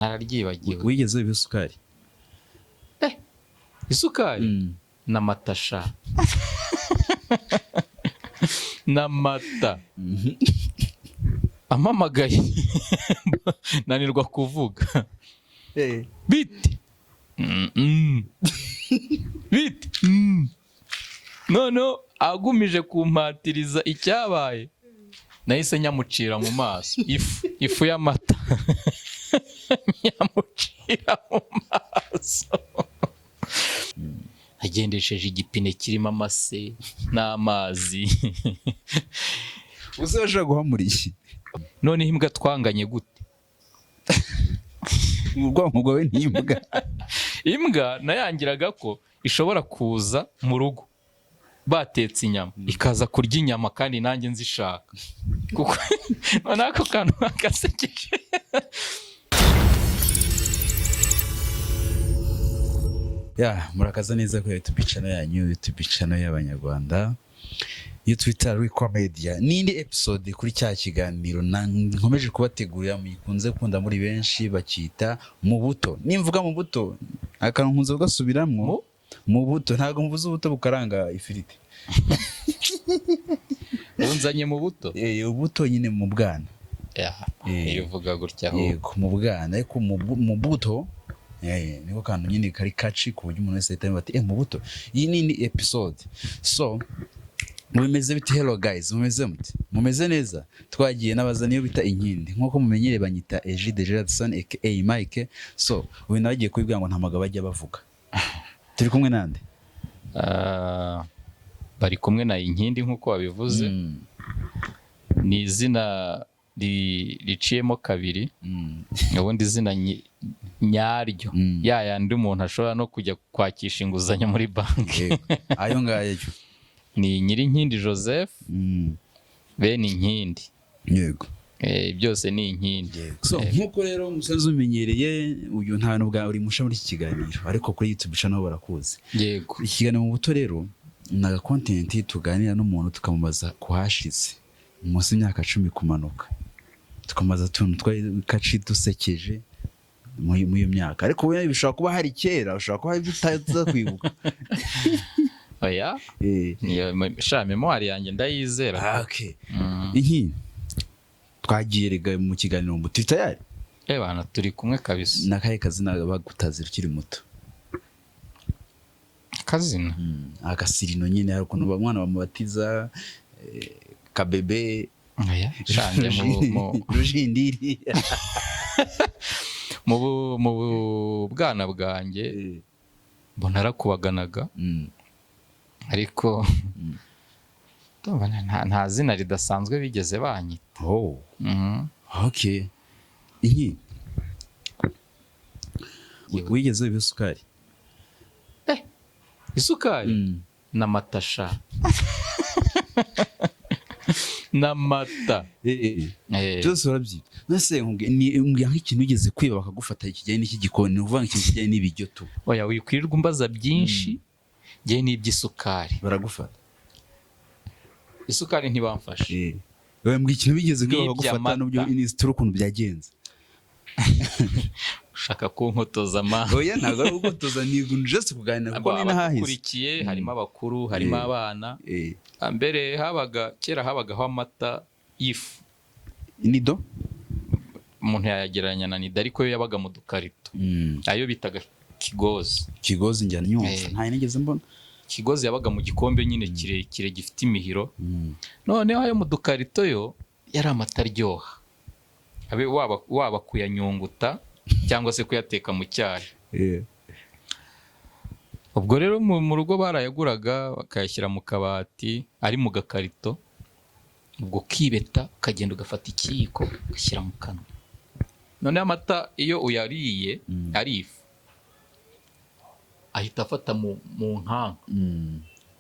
Nararyibagiwe. Wigeze wiba isukari? Isukari n'amata sha, n'amata ampamagaye nanirwa kuvuga. Biti. Biti. Noneho agumije kumpatiriza icyabaye, nahise nyamucira mu maso. Ifu y'amata nyamucira mu maso, agendesheje igipine kirimo amase n'amazi. Uzi washobora guhamura iki? Noneho imbwa twanganye gute? Ubwonko bwawe n'imbwa. Imbwa nayangiraga ko ishobora kuza mu rugo batetse inyama, ikaza kurya inyama kandi nanjye nzishaka, kuko noneho ako kantu gasekeje. Ya, murakaza neza kuri YouTube channel yanyu, YouTube channel y'Abanyarwanda, iyo twita Rico Media. N'indi episode kuri cya kiganiro nkomeje kubategurira, muyikunze kunda muri benshi, bakita mu buto. Nimvuga mu buto, akantu nkunze kugasubiramo. Mu? Mu buto, ntabwo mvuze ubuto bukaranga ifiriti. Unzanye mu buto. Ubuto nyine mu bwana. Ya, iyo uvuga gutya ahubwo. Yego, mu bwana, ariko mu buto niko kantu nyine kari kaci, ku buryo umuntu wese ahita yumva ati mu buto. Iyi ni indi episode. So mumeze bite? Hello guys, mumeze mute? Mumeze neza? Twagiye n'abaza niyo bita Inkindi, nkuko mumenyereye banyita Egide Gerardson aka Mike. So uyu nawe agiye kubibwira ngo nta mugabo ajya bavuga. Turi kumwe nande? Bari kumwe na Inkindi nk'uko wabivuze. Ni izina riciyemo kabiri. Ubundi izina nyaryo, ya yandi umuntu ashobora no kujya kwakisha inguzanyo muri banki, Yego. Ayo ngayo. ni Nyirinkindi Joseph, bene Inkindi. Yego. Byose ni Inkindi. So nk'uko rero musanzwe umenyereye, uyu nta nubwo uri musha muri iki kiganiro, ariko kuri YouTube channel barakuzi. Yego. Ikiganiro mu buto rero ni aga content tuganira n'umuntu, tukamubaza ku hashize munsi y'imyaka 10 kumanuka, tukamubaza utuntu twari kaci dusekeje muri iyo myaka, ariko we bishobora kuba hari kera, ushobora kuba hari ibyo utaza kwibuka. Oya. Sha, mémoire yanjye ndayizera. Ah, okay. Inki twagiye rega mu kiganiro mu buto, tayari? Bana, turi kumwe kabisa. Nakahe kazina bagutazira ukiri muto? Akazina? Agasirino nyine, hari ukuntu umwana bamubatiza, kabebe. Oya, sha, njye Rujindiri. Mu bwana bwanjye mbona narakubaganaga, ariko ndumva nta zina ridasanzwe bigeze banyita. Oh. Okay. Inki wigeze wiba isukari? Isukari n'amata sha, n'amata. Byose urabyita. Nase nkubwira nk'ikintu wigeze kwiba bakagufata kijyanye n'iki gikoni, ni ukuvuga ikintu kijyanye n'ibiryo tu. Oya, wikwirirwa umbaza byinshi, njye n'iby'isukari. Baragufata. Isukari ntibamfashe. Oya, mbwira ikintu wigeze kwiba bakagufata N'iby'amata. n'ubyo inisitiri ukuntu byagenze. Ushaka kunkotoza ma? Oya, ntabwo ari ugukotoza, ni just kuganira kuko ni n'ahahise. Abadukurikiye harimo abakuru, harimo abana. Mbere habaga, kera habagaho amata y'ifu. Nido. Umuntu yayagereranya na Nido, ariko yo yabaga mu dukarito, ayo bitaga Kigozi. Kigozi njyana nyumva. Ntayo nigeze mbona. Kigozi yabaga mu gikombe nyine kirekire gifite imihiro. Noneho ayo mu dukarito yo yari amata aryoha, abe waba kuyanyunguta cyangwa se kuyateka mu cyayi. Ubwo rero mu rugo barayaguraga bakayashyira mu kabati ari mu gakarito, ubwo ukibeta ukagenda ugafata ikiyiko ugashyira mu kanwa. Noneho amata iyo uyariye ari ifu, ahita afata mu nkanka,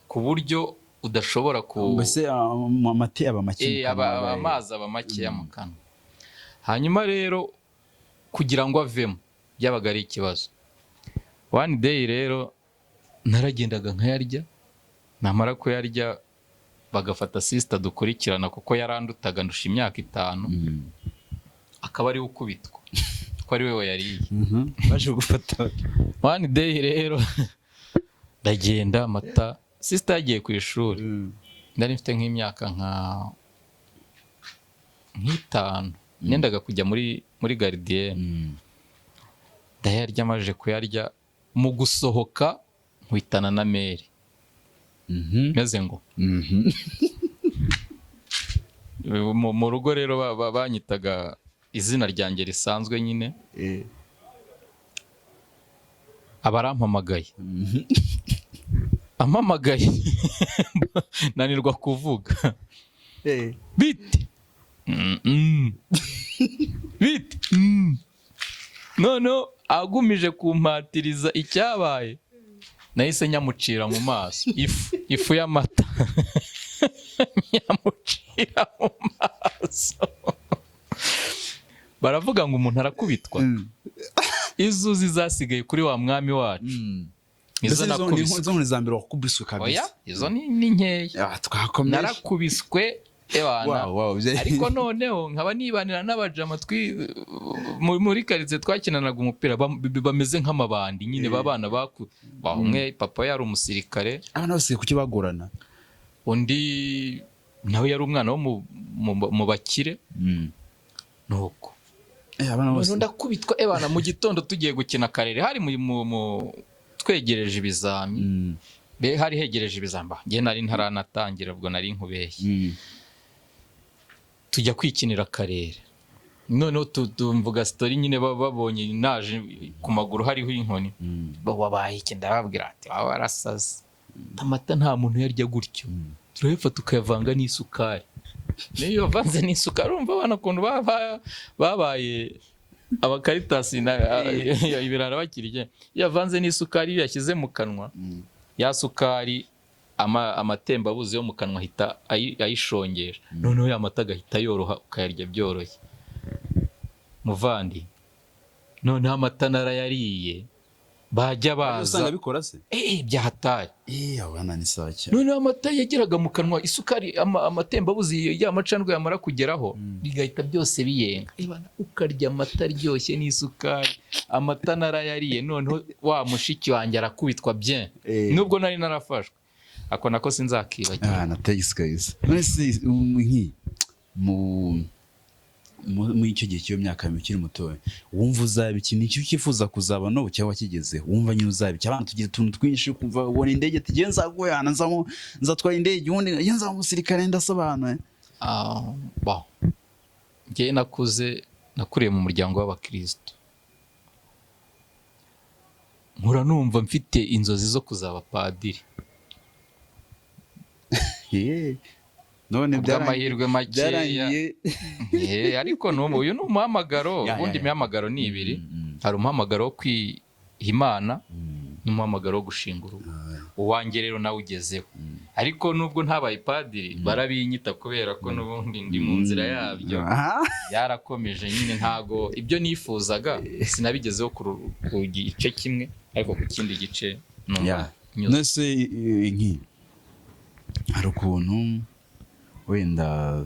ku buryo udashobora ku Mbese amata aba make mu kanwa, Amazi aba makeya mu kanwa. Hanyuma rero kugira ngo avemo byabaga ari ikibazo. One day rero naragendaga nkayarya, namara kuyarya bagafata sister dukurikirana, kuko yarandutaga, ndusha imyaka 5, akaba ariwe ukubitwa. Ko ari we wayariye. Baje gufata. One day rero ndagenda, amata, sister yagiye ku ishuri. Nari mfite nk'imyaka nk'itanu, nendaga kujya muri gardienne. Ndayarya, amaze kuyarya, mu gusohoka nkwitana na mère. Meze ngo mu rugo rero banyitaga izina ryanjye risanzwe nyine. Aba arampamagaye, ampamagaye nanirwa kuvuga. "Bite?" "Mm, bite?" "Mm." Noneho agumije kumpatiriza icyabaye, nahise nyamucira mu maso, ifu y'amata nyamucira mu maso. Baravuga ngo umuntu arakubitwa. Izuzi zasigaye kuri wa mwami wacu, izo Mbese izo ni nakubiswe. Izo ni iza mbere wakubiswe Oya. Kabisa. Izo ni nkeya. Ah, twakomeje. Narakubiswe ebana. Wow. Ariko noneho nkaba nibanira n'abajama muri karitsiye, twakinanaga umupira, bameze nk'amabandi nyine, b'abana baku umwe papa yari umusirikare. Abana bose kuki bagorana? Undi nawe yari umwana wo mu bakire, nuko Abana bose noneho ndakubitwa ebana. Mu gitondo tugiye gukina karere, hari twegereje ibizami. Be hari hegereje ibizami, njye nari ntaranatangira ubwo, nari nkubeshye. Tujya kwikinira akarere, noneho tumvuga story nyine, babonye naje ku maguru hariho inkoni. Wabaye iki? Ndababwira ati: "Waba warasaze, amata nta muntu uyarya gutyo, turayafata tukayavanga n'isukari." Niyo yavanze n'isukari, urumva abana ukuntu babaye abakaritasi ibirara bakirya. Iyo yavanze n'isukari, iyo yashyize mu kanwa ya sukari, amatembabuzi yo mu kanwa ahita ayishongera, noneho ya mata agahita yoroha, ukayarya byoroshye. Muvandi, noneho amata narayariye, bajya baza. Usanga bikora se? Byahatari. Abana ni sawa cyane. Noneho amata yageraga mu kanwa, isukari, amatembabuzi ya macandwe yamara kugeraho, bigahita byose biyenga. Ebana, ukarya amata aryoshye n'isukari. Amata narayariye, noneho wa mushiki wanjye arakubitwa bien. Nubwo nari narafashwe, ako nako sinzakibagira. Ah, na thanks kabisa. None se nki mu icyo gihe cy'iyo myaka ukiri mutoya, wumva uzaba iki? Ni iki ukifuza kuzaba n'ubu cyangwa wakigezeho? Wumva nyine uzaba iki? Abana tugira utuntu twinshi, kumva ubona indege, tugiye nzaguhana, nzatwara indege, ubundi njye nzaba umusirikare, ndasobanuye. Ah, bon. Njyewe nakuriye mu muryango w'abakristo, nkura numva mfite inzozi zo kuzaba padiri. None Kubw'amahirwe makeya. Byarangiye. Ariko n'ubu uyu ni umuhamagaro. Ubundi imihamagaro ni ibiri: hari umuhamagaro wo kwiha Imana n'umuhamagaro wo gushinga urugo. Uwanjye rero nawe ugezeho, ariko nubwo ntabaye padiri, barabinyita kubera ko n'ubundi ndi mu nzira yabyo. Byarakomeje nyine, ntago ibyo nifuzaga sinabigezeho ku gice kimwe, ariko ku kindi gice numva nyuzwe. None se nki hari ukuntu wenda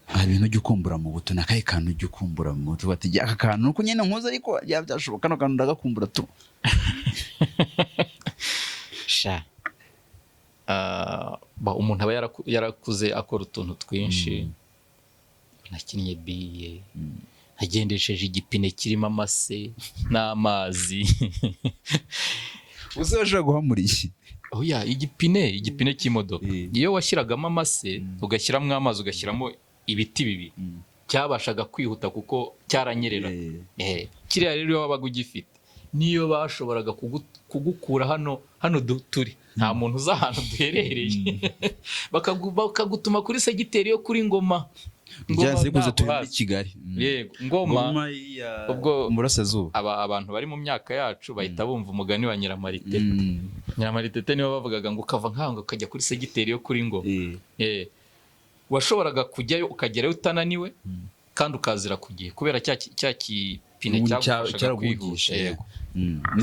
hari ibintu ujya ukumbura mu buto? Ni akahe kantu ujya ukumbura mu buto bati: "Aka kantu nuko nyine nkuze, ariko byaba byashoboka, kano kantu ndagakumbura tu"? Sha. Ah, umuntu aba yarakuze akora utuntu twinshi. Nakinnye biye, nagendesheje igipine kirimo amase n'amazi. Uzi bashobora guhamura iki? Oya, igipine cy'imodoka. Iyo washyiragamo amase, ugashyiramo amazi, ugashyiramo ibiti bibiri, cyabashaga kwihuta kuko cyaranyerera. Kiriya rero iyo wabaga ugifite, niyo bashoboraga kugukura hano turi, nta muntu uzi ahantu duherereye, bakagutuma kuri segiteri yo kuri Ngoma. Ngoma Byanze bikunze ntabwo turi muri hazi. Kigali. Yego, Ngoma. Ngoma ya Ubwo mu burasirazuba. Abantu bari mu myaka yacu bahita bumva umugani wa Nyiramaritete. Nyiramaritete nibo bavugaga ngo ukava nk'aho ukajya kuri segiteri yo kuri Ngoma. Washoboraga kujyayo, ukagerayo utananiwe kandi ukazira ku gihe kubera cya kipine Ubundi cyagufashaga cyaragugisha, kwihuta. Yego.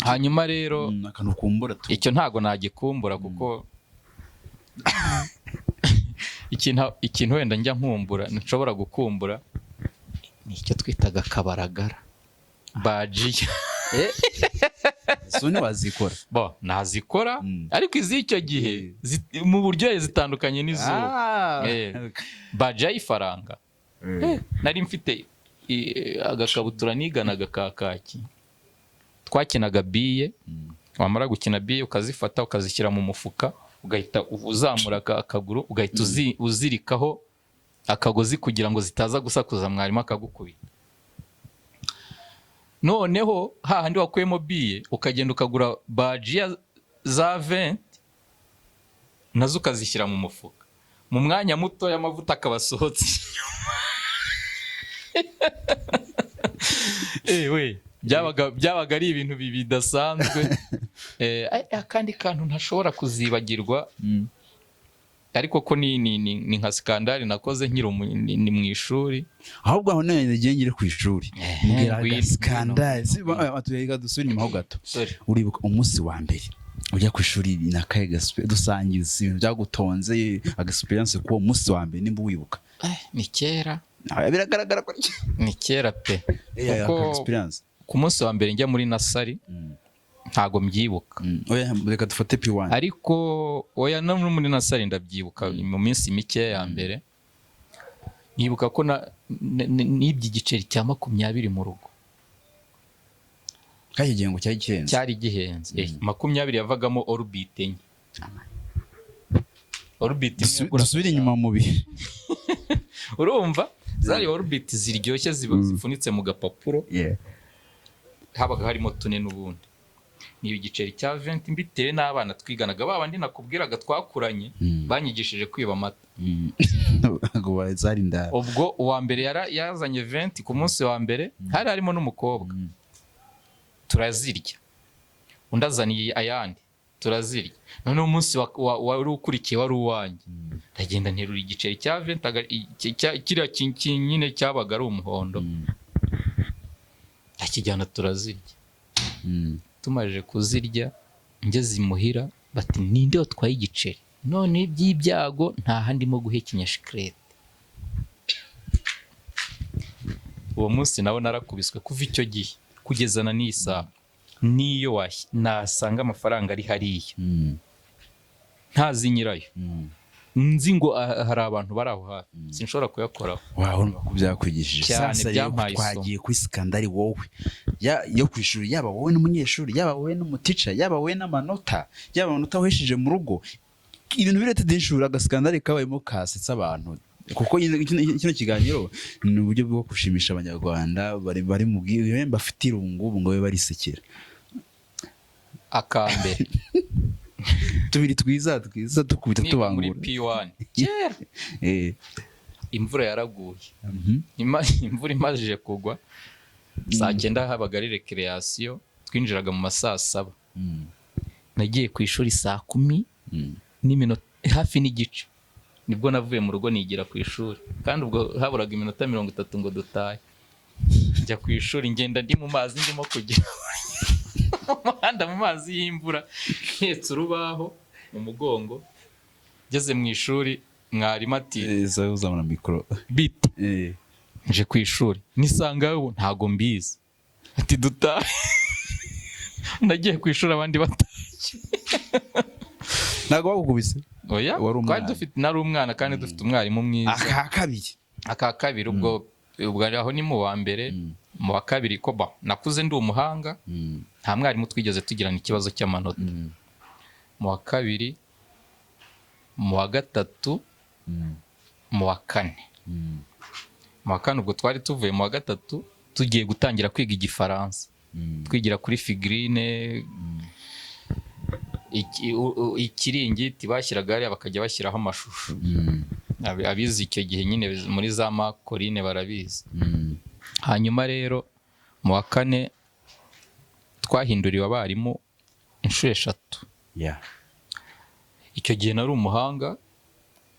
Hanyuma rero Akantu ukumbura tu? Icyo ntago nagikumbura, kuko ikintu wenda njya nkumbura, nshobora gukumbura, ni icyo twitaga kabaragara. Bajiya. So ntiwazikora? Bo nazikora, ariko iz'icyo gihe mu buryohe zitandukanye n'izubu. Bajiya y'ifaranga. Nari mfite agakabutura niganaga ka kaki, twakinaga biye. Wamara gukina biye, ukazifata ukazishyira mu mufuka, ugahita uzamura akaguru, ugahita uzirikaho akagozi kugira ngo zitaza gusakuza, mwarimu akagukubita. Noneho hahandi wakuyemo biye, ukagenda ukagura bajiya za 20, nazo ukazishyira mu mufuka. Mu mwanya muto y'amavuta akaba asohotse. Ewe, byabaga ari ibintu bidasanzwe. Akandi kantu ntashobora kuzibagirwa, ariko ko ni nka scandale nakoze nkiri ni mu ishuri. Ahubwo aho none nagiye ngire ku ishuri. Mbwira. Ngwino. Agaskandale. Reka dusubire inyuma ho gato. Sorry. Uribuka umunsi wa mbere ujya ku ishuri nakaye dusangiza ibintu byagutonze, agaexperience k'uwo munsi wa mbere, nimba wibuka? Ni kera. Ah, biragaragara ko Ni kera pe, kuko aka experience. ku munsi wa mbere njya muri nursery ntago mbyibuka. Oya, reka dufate P1. Ariko oya, no muri nursery ndabyibuka. Mu minsi mike ya mbere nibuka ko nibye igiceri cya 20 mu rugo. Kandi igihe ngo cyari gihenze. Cyari gihenze. 20 yavagamo Orbit enye. Orbit imwe yaguraga Dusubire inyuma mu bihe. Urumva zari Orbit ziryoshye, ziba zifunitse mu gapapuro. Habaga harimo tune. N'ubundi ni igiceri cya 20, mbitewe n'abana twiganaga, ba bandi nakubwiraga twakuranye, banyigishije kwiba amata. Ngo zari indara. Ubwo uwa mbere yazanye 20 ku munsi wa mbere, hari harimo n'umukobwa, turazirya. Undi azaniye ayandi, turazirya. Noneho umunsi wari ukurikiye wari uwanjye. Ndagenda nterura igiceri cya 20, kiriya nyine cyabaga ari umuhondo, ndakijyana, turazirya. Tumaze kuzirya, ngeze imuhira bati: "Ninde watwaye igiceri?" None by'ibyago nta handimo guhekenya shikarete. Uwo munsi nawe narakubiswe. Kuva icyo gihe kugeza na n'iyi saha, niyo nasanga amafaranga ari hariya, ntazi nyirayo, nzi ngo hari abantu bari aho hafi, sinshobora kuyakoraho. Wawe urumva ko byakwigishije. Cyane, Sasa rero byampaye isomo. twagiye kuri scandale wowe yo ku ishuri, yaba wowe n'umunyeshuri, yaba wowe n'umuteacher, yaba wowe n'amanota, yaba amanota wahesheje mu rugo, ibintu birete by'ishuri, agaskandale kabayemo kasetsa abantu, kuko kino kiganiro ni uburyo bwo gushimisha Abanyarwanda bari mu bwiwe, bafite irungu ubu ngo babe barisekera. Akambere. Tubiri twiza twiza dukubita Niga muri tubangura. P1 kera, imvura yaraguye. Imvura imajije kugwa saa 9, habaga ari récréation, twinjiraga mu ma saa 7. Nagiye ku ishuri saa 10 n'iminota hafi n'igice, nibwo navuye mu rugo nigira ku ishuri, kandi ubwo haburaga iminota 30 ngo dutahe. Njya ku ishuri ngenda ndi mu mazi, ndimo kugera mu muhanda mu mazi y'imvura, mpetse urubaho mu mugongo. Ngeze mu ishuri, mwarimu ati: Uzamura mikoro. "Bite?" "Nje ku ishuri nisanga ubu ntago mbizi." Ati: "Dutahe." Nagiye ku ishuri abandi batashye. Ntabwo bagukubise? Oya. Wari umwana. Twari dufite, nari umwana, kandi dufite umwarimu mwiza. Aka kabiri. Aka kabiri, ubwo aho ni mu wa mbere. Mu wa kabiri ko ba nakuze ndi umuhanga, nta mwarimu twigeze tugirana ikibazo cy'amanota. Mu wa kabiri, mu wa gatatu, mu wa kane. Mu wa kane ubwo twari tuvuye mu wa gatatu, tugiye gutangira kwiga Igifaransa, twigira kuri figurine, ikiringiti bashyiraga hariya, bakajya bashyiraho amashusho. Abize icyo gihe nyine muri za makorine barabizi. Hanyuma rero mu wa kane twahinduriwe abarimu inshuro eshatu. Icyo gihe nari umuhanga,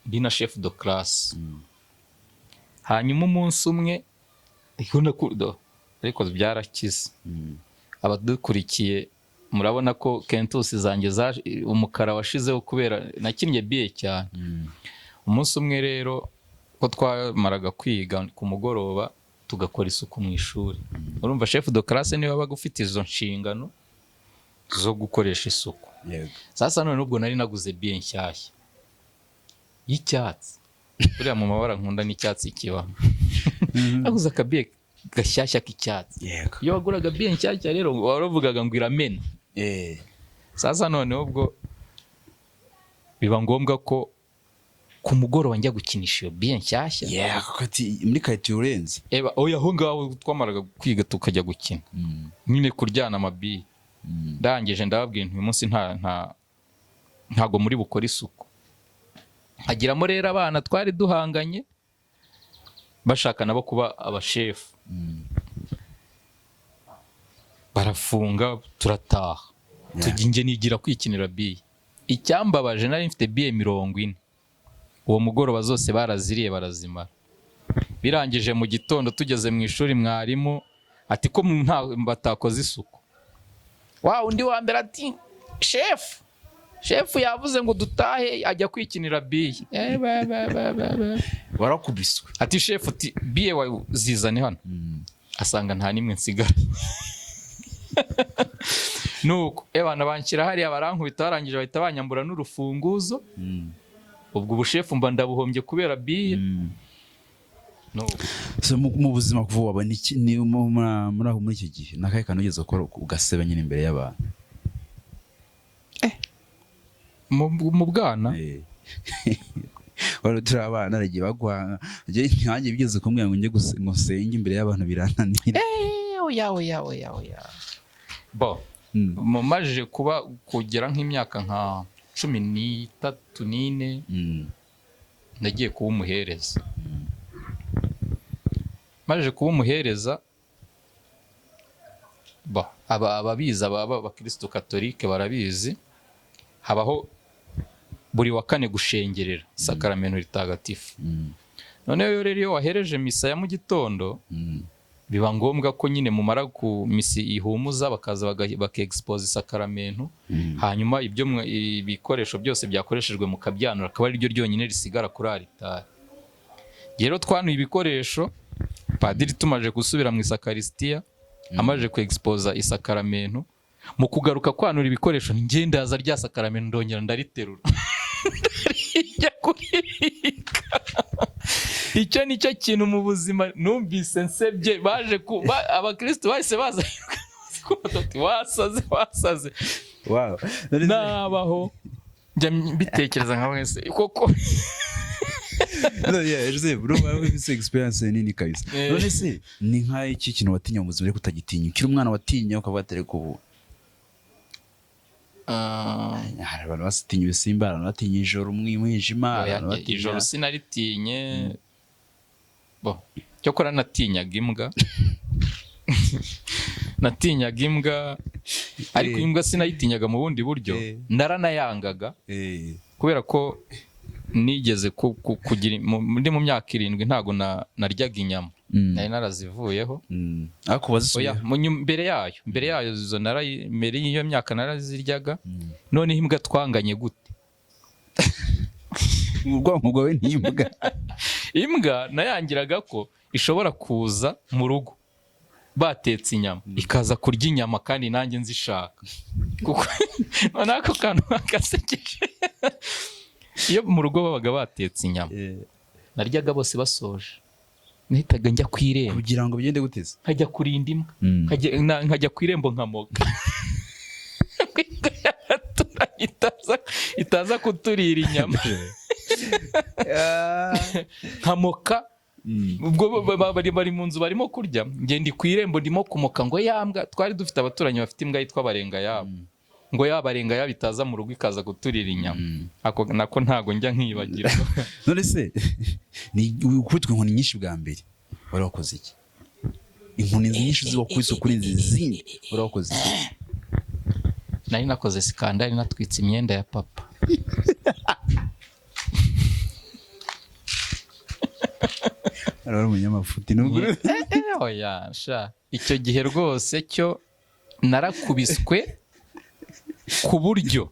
ndi na chef de classe. Hanyuma umunsi umwe ariko byarakize. Abadukurikiye murabona ko kentusi zanjye umukara washizeho kubera nakinnye biye cyane. Umunsi umwe rero ko twamaraga kwiga ku mugoroba Tugakora isuku mu ishuri. Urumva, chef de classe niwe wabaga ufite izo nshingano zo gukoresha isuku. Sasa none ubwo nari naguze bille nshyashya y'icyatsi. Buriya mu mabara nkunda n'icyatsi kibamo. Naguze akabille gashyashya k'icyatsi. Iyo waguraga bille nshyashya rero, waravugaga ngo iramena. Sasa noneho ubwo biba ngombwa ko ku mugoroba njya gukinisha iyo bille nshyashya. Yeah, kuko ati muri karitsiye urenze. Eba, oya, aho ngaho twamaraga kwiga tukajya gukina nyine, kuryana amabille. Ndangije ndababwira nti: "Uyu munsi ntago muri bukore isuku." Nkagiramo rero abana twari duhanganye, bashaka nabo kuba abashefu. Barafunga, turataha, tujya, njye nigira kwikinira bille. Icyambabaje, nari mfite bille 40 uwo mugoroba, zose baraziriye, barazimara. Birangije mu gitondo tugeze mu ishuri, mwarimu ati: "Ko nta batakoze isuku?" Wa undi wa mbere ati: "Shefu, shefu yavuze ngo dutahe, ajya kwikinira bille." Eh, ba, ba, ba, ba, ba. Warakubiswe. Ati: "Shefu," ati: "bille wawe zizane hano." Asanga nta n'imwe nsigara. Nuko ebana banshyira hariya, barankubita, barangije bahita banyambura n'urufunguzo. Ubwo ubushefu mba ndabuhombye kubera bille. Nuko. So, mu buzima kuva waba ni ni muri icyo gihe, ni akahe kantu ugeze gukora ugaseba nyine imbere y'abantu? Mu bwana? Eh. Wari turi abana, aragiye baguha. Njye nkanjye bigeze kumbwira ngo njye ngo nsenge imbere y'abantu, birananira. Eh, oya, oya, oya, oya. Bo majije kuba kugera nk'imyaka nka 13, 14, nagiye kuba umuhereza. Maze kuba umuhereza, ba aba ababizi, aba abakristo katolike barabizi, habaho buri wa kane gushengerera sakaramento ritagatifu. Noneho rero iyo wahereje misa ya mu gitondo, biba ngombwa ko nyine mumara ku misi ihumuza, bakaza bakexpose isakaramento, hanyuma ibyo ibikoresho byose byakoreshejwe mukabyanura, akaba ari ryo ryonyine risigara kuri aritari. Rero twanuye ibikoresho, padiri tumaje gusubira mu isakarisitiya, amaze ku exposa isakaramento, mu kugaruka kwanura ibikoresho, njye ndaza, rya sakaramento ndongera ndariterura, njya kuribika. Icyo ni cyo kintu mu buzima numvise nsebye. Baje ku abakristo bahise baza ati: "Wasaze, wasaze." Wow. Nabaho njya mbitekereza nka wese koko. No, yeah, Joseph, urumva ufite experience nini kabisa. Eh. None se ni nk'iki kintu watinya mu buzima ariko utagitinya? Ukiri umwana watinya ukavuga ati: "Ariko ubu"? Hari abantu batinya ibisimba, hari abantu batinya ijoro, umwijima, hari abantu batinya Ijoro sinaritinye. Bo cyokora natinyaga imbwa, natinyaga imbwa, ariko imbwa sinayitinyaga mu bundi buryo, naranayangaga, kubera ko nigeze kugira ndi mu myaka 7, ntabwo naryaga inyama. Nari narazivuyeho. Ariko wazisubiye? Oya, mbere yayo izo mbere y'iyo myaka naraziryaga. Noneho imbwa twanganye gute? Ubwonko bwawe n'imbwa. Imbwa nayangiraga ko ishobora kuza mu rugo batetse inyama, ikaza kurya inyama kandi nanjye nzishaka, kuko noneho ako kantu gasekeje, iyo mu rugo babaga batetse inyama, naryaga bose basoje, nahitaga njya ku irembo. Kugira ngo bigende guteze? Nkajya kurinda imbwa. Nkajya ku irembo nkamoka, imbwa y'abaturanyi itaza kuturira inyama, nkamoka. Ubwo bari mu nzu barimo kurya, njye ndi ku irembo ndimo kumoka ngo ya mbwa, twari dufite abaturanyi bafite imbwa yitwa Barenga yabo, ngo ya Barenga yabo itaza mu rugo ikaza kuturira inyama. Ako nako ntago njya nkibagirwa. None se ni ukubitwa inkoni nyinshi bwa mbere, wari wakoze iki? Inkoni nyinshi ziba wakubise kurenza izindi, wari wakoze iki? Nari nakoze scandale, natwitse imyenda ya papa. Wari umunyamafuti nubwo? Oya sha, icyo gihe rwose cyo narakubiswe ku buryo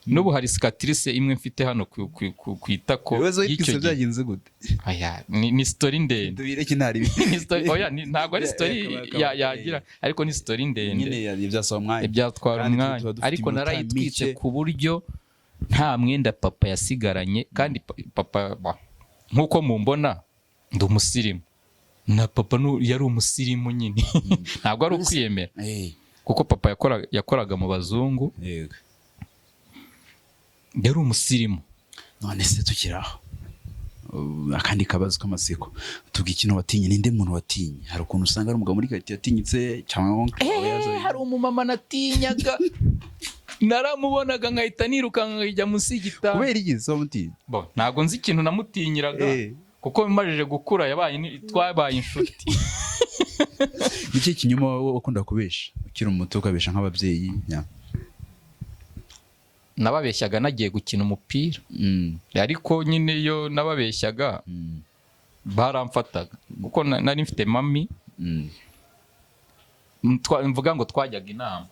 N'ubu hari cicatrice imwe mfite hano ku itako Ibibazo y'icyo witwise gihe. Byagenze gute? Aya, ni story ndende. Tubireke, ntari Ni story, oya, ntabwo ari story yagira, ariko ni story ndende. Nyine byasaba umwanya. Byatwara Kandi umwanya. tuba dufite Ariko iminota narayitwitse mike. ku buryo nta mwenda papa yasigaranye. Kandi papa nk'uko mumbona ndi umusirimu, na papa yari umusirimu nyine. Ntabwo ari ukwiyemera, kuko papa yakoraga mu bazungu. Yari umusirimu. None se tukiri aho, akandi kabazo k'amasiko, tuvuga ikintu watinye. Ninde muntu watinye? Hari ukuntu usanga ari umugabo muri karitsiye yatinyitse, cyangwa oncle wawe Hari umumama natinyaga, naramubonaga nkahita nirukanka nkajya munsi y'igitanda. Kubera iki se wamutinye? Bo, ntabwo nzi ikintu namutinyiraga, kuko majije gukura yabaye twabaye inshuti. Ni ikihe kinyoma wowe wakunda kubesha ukiri muto, ukabesha nk'ababyeyi ya? Nababeshyaga nagiye gukina umupira. Ariko nyine iyo nababeshyaga baramfataga, kuko nari mfite mami mvuga ngo twajyaga inama.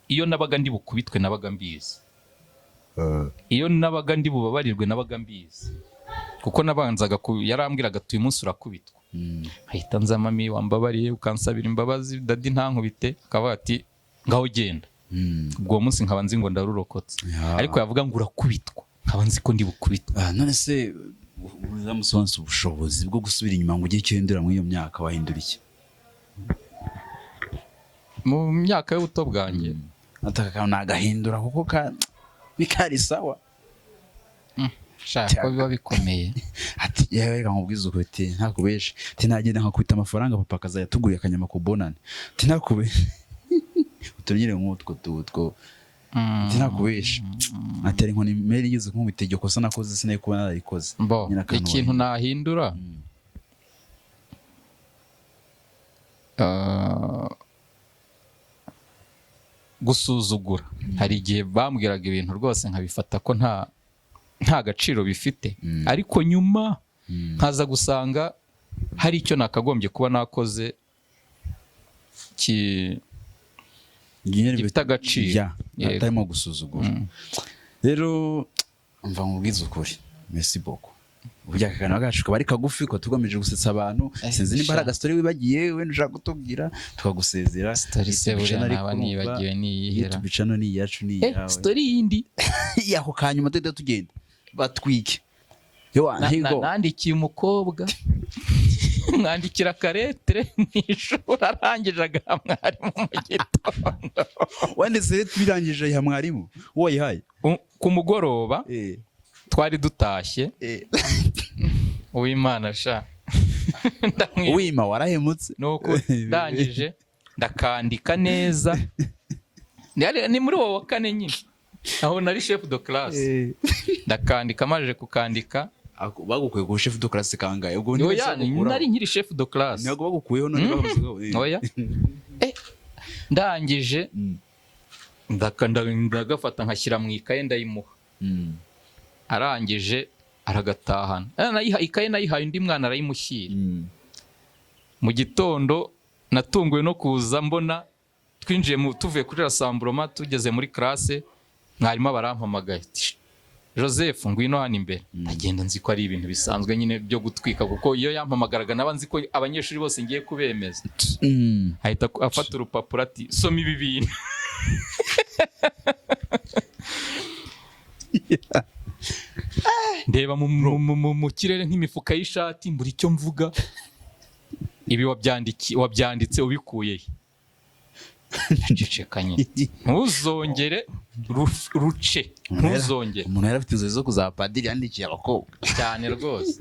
Iyo nabaga ndi bukubitwe nabaga mbizi, iyo nabaga ndi bubabarirwe nabaga mbizi, kuko nabanzaga yarambwiraga ati: "Uyu munsi urakubitwa." Nkahita nza: "Mami, wambabariye ukansabira imbabazi, daddy ntankubite?" Akavuga ati: "Ngaho genda." Ubwo uwo munsi nkaba nzi ngo ndarurokotse. Ariko yavuga ngo urakubitwa, nkaba nzi ko ndi bukubitwe. Ah, none se uzamusobanutse ubushobozi bwo gusubira inyuma ngo ugire icyo uhindura muri iyo myaka, wahindura iki? Mu myaka y'ubuto bwanjye? Ati: "Aka kantu nagahindura kuko ka bikari sawa." Shaka ko biba bikomeye. Ati: "Yewe, reka nkubwize ukuri," ati: "ntakubeshe," ati: "nagenda nkakubita amafaranga, papa akazajya atugurira akanyama ku bonane," ati: "ntakube utunyire nk'utwo tutwo," ati: "ntakubeshe," ati: "hari inkoni meri igeze kunkubita, iryo kosa nakoze sinari kuba nararikoze." Bo, Nyine akantu ikintu wahindura. nahindura, gusuzugura. Hari igihe bambwiraga ibintu rwose nkabifata ko nta gaciro bifite, ariko nyuma nkaza gusanga hari icyo nakagombye kuba nakoze Nyine gifite agaciro. Ya, Yego. atarimo gusuzugura. Rero mva nkubwize ukuri, merci beaucoup. Burya aka kantu kacu kaba ari kagufi ko tugamije gusetsa abantu. Sinzi nimba hari Sha. agastori wibagiye wenda ushaka kutubwira, tukagusezera. Story se YouTube buriya channel naba ariko urumva, nibagiwe niyihera? YouTube channel ni iyacu, ni iyawe. Story yindi? Ako kanyuma tuhita tugenda batwike. Yo, here you go. Nandikiye umukobwa, mwandikira akalettre mu ishuri, arangije agaha mwarimu mu gitondo. Wanditse rero birangije ayiha mwarimu uwo wayihaye? Ku mugoroba twari dutashye. Uwimana sha. Wima warahemutse. Nuko ndangije ndakandika neza. Ni muri uwo wa kane nyine aho nari chef de classe. Ndakandika, maje kukandika. Bagukuye ku chef de classe kangahe ubwo? Oya, Ntibahise bagukuraho? Nari nkiri chef de classe. Ntabwo bagukuyeho none bavuze ko Oya. Ndangije ndagafata nkashyira mu ikaye, ndayimuha. Arangije aragatahana. Ikaye nayihaye undi mwana, arayimushyira. Mu gitondo natunguwe no kuza mbona twinjiye mu tuvuye kuri rassemblement, tugeze muri classe, mwarimu barampamagaye ati: "Joseph, ngwino hano imbere." Ndagenda nzi ko ari ibintu bisanzwe nyine byo gutwika, kuko iyo yampamagaraga naba nzi ko abanyeshuri bose ngiye kubemeza. Ahita afata urupapuro ati: "Soma ibi bintu." Ndeba mu kirere nk'imifuka y'ishati, mbura icyo mvuga. "Ibi wabyanditse ubikuye he?" Nceceka nyine. "Ntuzongere ruce, ntuzongere." Umuntu yari afite inzozi zo kuzaba padiri, yandikiye abakobwa. Cyane rwose.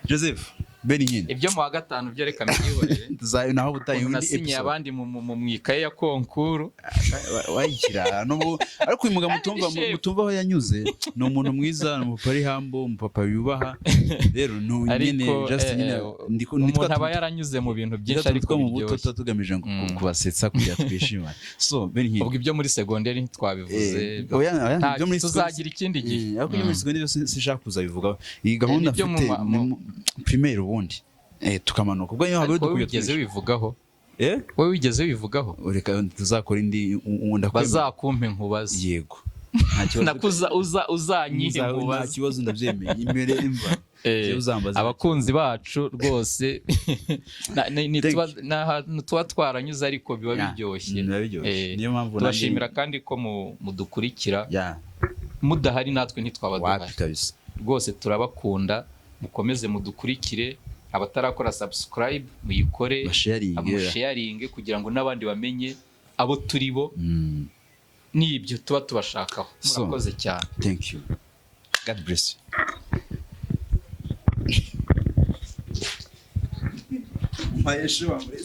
Joseph Bennyine. Ibyo mu wa gatanu byo reka mbyihorere. Tuzayo naho ubutaha Ukuntu indi nasinyiye episode. abandi mu ikaye ya concours. Wayikira n'ubu, ariko uyu mugabo Kandi mutumva ni chef. mutumva aho yanyuze, ni umuntu mwiza, ni umupapa ari humble, umupapa yubaha. Rero ni nyine Ariko just nyine umuntu aba yaranyuze mu bintu byinshi, ariko two mu buto biryoshye. tuba tugamije ngo kubasetsa kugira twishimane. So Bennyine, Ubwo ibyo muri segonderi ntitwabivuze. Oya, oya, Nta- ibyo muri tuzagira ikindi gihe. Ariko ibyo muri segonderi byose sinshaka kuzabivugaho. Iyi gahunda Nibyo mfite ni primaire ubundi tukamanuka ubwo niyo Ariko habaye wowe dukwiye wigeze twinshi. wivugaho? Eh? Wowe wigeze wivugaho? Reka tuzakora indi, ndakwemera. Bazakumpe nkubaze. Yego. Nta kibazo. Nakuza uza uzanyihe Nta mubaze. kibazo, ndabyemeye imbere imva. Jewe uzambaza. Abakunzi bacu rwose Thank ni ahantu tuba twaranyuze, ariko biba biryoshye. Biba biryoshye. Niyo mpamvu Tubashimira kandi ko mudukurikira. Mudahari natwe ntitwaba Wapi duhari. kabisa. Rwose turabakunda, mukomeze mudukurikire. Abatarakora subscribe muyikore, Basharinge. musharinge kugira ngo n'abandi bamenye abo turi bo n'ibyo tuba tubashakaho. So, Murakoze cyane. Thank you, God bless you. Mpaye shuwa muri.